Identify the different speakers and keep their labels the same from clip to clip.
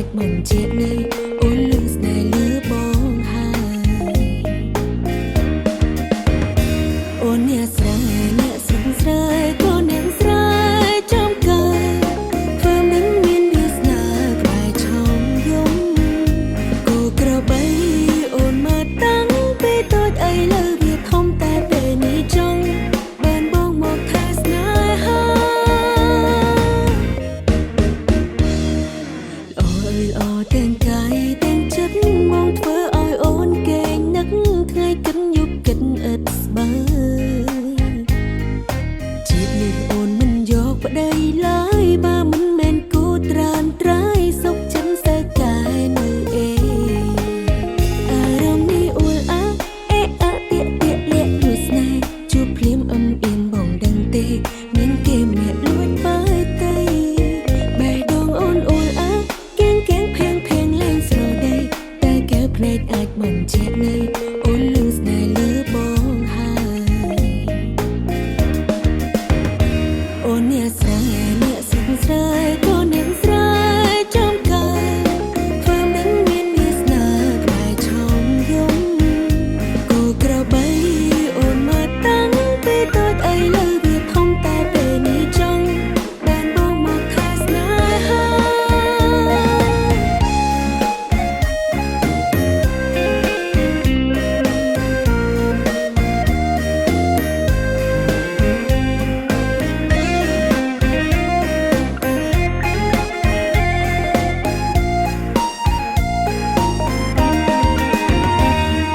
Speaker 1: អាចបញ្ជាក់នៃអូនលឺស្នេហ៍លើបងហើយអូនអ្នកស្រែអ្នកស្រុកស្រែក៏អ្នកស្រែចំការធ្វើមិនមានវាសនាក្បែរឆោមយំគូក្របីអូនមកតាំងពីតូចអីលើវាធំតែពេលនេះចង់បានបងមកថែស្នេហា ល្អអើយល្អទាំងកាយទាំងចិត្តមកធ្វើឲ្យអូនគេងនឹកថ្ងៃគិតយប់គិតឥតស្បើយជាតិនេះអូនមិនយកប្តីឡើយបើមិនមែនគូត្រានត្រៃសុខចិត្តសើកែនៅអេអារម្មណ៍នេះអ៊ូលអាអេអាទៀកទៀកលាក់លួចស្នេហ៍ជួបភ្លាមអឹមអៀនបងដឹងទេមានគេម្នាក់លួចបើទៅបេះដូងអូនអ៊ូលអា គៀងគៀងភៀងភៀងលែងស្រដីតែកែវភ្នែកអាចបញ្ជាក់នៃអូនលឺស្នេហ៍លើបងហើយអូនអ្នកស្រែអ្នកស្រុកស្រែក៏អ្នកស្រែចំការធ្វើមិនមានវាសនាក្បែរឆោមយំគូក្របីអូនមកតាំងពីតូចអីលើវាធំតែពេលនេះចង់បានបងមកថែស្នេហា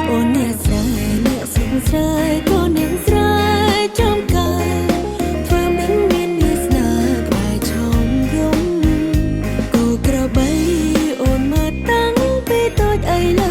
Speaker 1: អូនអ្នកស្រែអ្នកស្រុកស្រែក៏អ្នកស្រែចំការធ្វើមិនមានវាសនាក្បែរឆោមយំគូក្របីអូនមកតាំងពីតូចអីលើ